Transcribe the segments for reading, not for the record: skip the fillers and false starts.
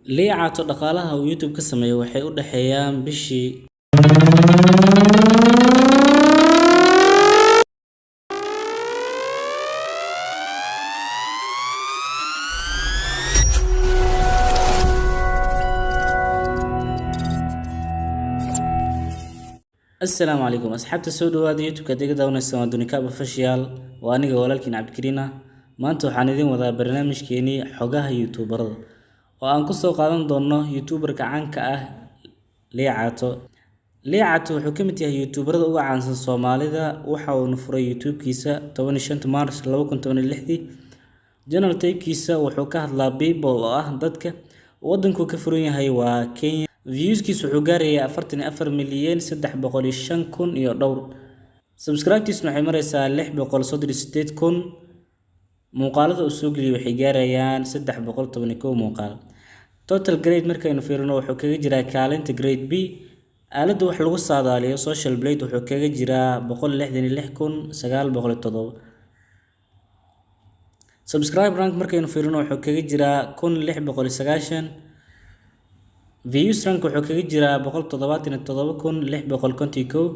Liicaato dhaqaalaha uu YouTube ka sameeyo waxay u dhexeeyaan bishii Asalaamu calaykum asxaabta, soo dhawaada YouTube-ka aad iga daawanaysa, waa Dunikab Official. Waa aniga walaalkiin Cabdikariin ah. Maanta waxaan idin wadaa barnaamijkeenii xogaha YouTuberada oo aan kusoo qaadan doono YouTuberka caanka ah Liicaato. Liicaato wuxuu ka mid yahay YouTuberada ugu caansan Soomaalida. Waxa uuna furay YouTube-kiisa 15 March 2016. Channel type-kiisa wuxuu ka hadlaa people oo ah dadka. Wadankuu ka furan yahay waa Kenya. Viewskiisa wuxuu gaarayaa 44,305,000 iyo dhowr. Subscribe-tiisuna waxay maraysaa 638,000. Muuqaalada uu soo geliyay waxay gaarayaan 311 muuqaal. Total grade markaynu fiirino, wuxuu kaga jiraa kaalinta grade B. Aaladda wax lagu saadaaliyo Social Blade wuxuu kaga jiraa 166,907. Subscribe rank markaynu fiirino, wuxuu kaga jiraa 1690. Views rank wuxuu kaga jiraa 177,651.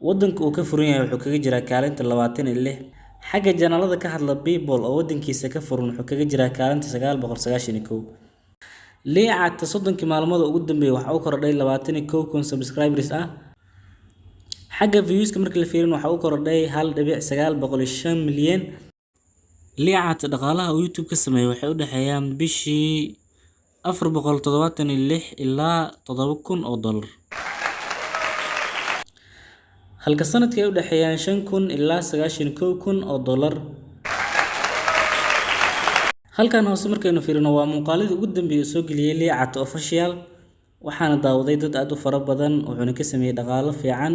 Wadanka uu ka furan yahay wuxuu kaga jiraa kaalinta 26. Xagga channelada ka hadla people oo wadankiisa ka furan, wuxuu kaga jiraa kaalinta 991. Liicata 30kii maalmood ugu dambeeyay waxa uu kordhay 21,000 subscribers ah. Xagga viewska marka la fiirino, waxa uu kordhay 1.905 milyan. Liicata dhaqaalaha uu YouTube ka sameeyo waxay u dhexeeyaan bishii 476 ilaa $7,000, halka sanadkii ay u dhexeeyaan 5,000 ilaa $91,000. Halkan hoose markaynu fiirino, waa muuqaaladii ugu dambeeyay uu soo geliyay Liicata Official, waxaana daawaday dad aad u fara badan. Wuxuuna ka sameeyey dhaqaalo fiican,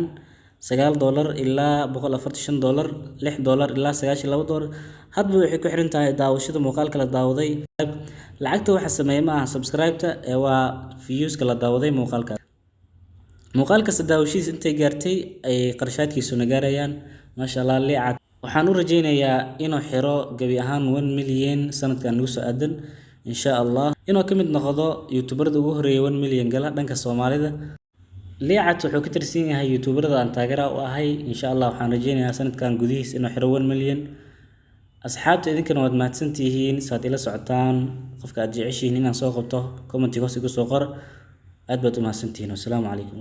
$9 ilaa $145, $6 ilaa $92. Hadba waxay ku xiran tahay daawashada muuqaalka la daawaday. Lacagta waxa sameeya ma aha subscribe-ta ee waa viewska la daawaday muuqaalka. Muuqaal kasta daawashadiisa intay gaartay ayay qarashaadkiisuna gaarayaan. Maasha Allah, Liicat waxaan u rajaynayaa inuu xiro gebi ahaan 1 million sanadkan nagu soo aadan, insha Allah, inuu ka mid noqdo YouTuberada ugu horeeya 1 million gala dhanka Soomaalida. Liicat wuxuu ka tirsan yahay YouTuberada aan taageera u ahay. Insha Allah waxaan rajaynayaa sanadkan gudihiis inuu xiro 1 million. Asxaabta, idinkana waad mahadsantihiin saad ila socotaan. Qofka aad jeceshihiin inaan soo qabto, commentiga hoos igu soo qor. Aad baad u mahadsantihiin. Wasalaamu calaykum.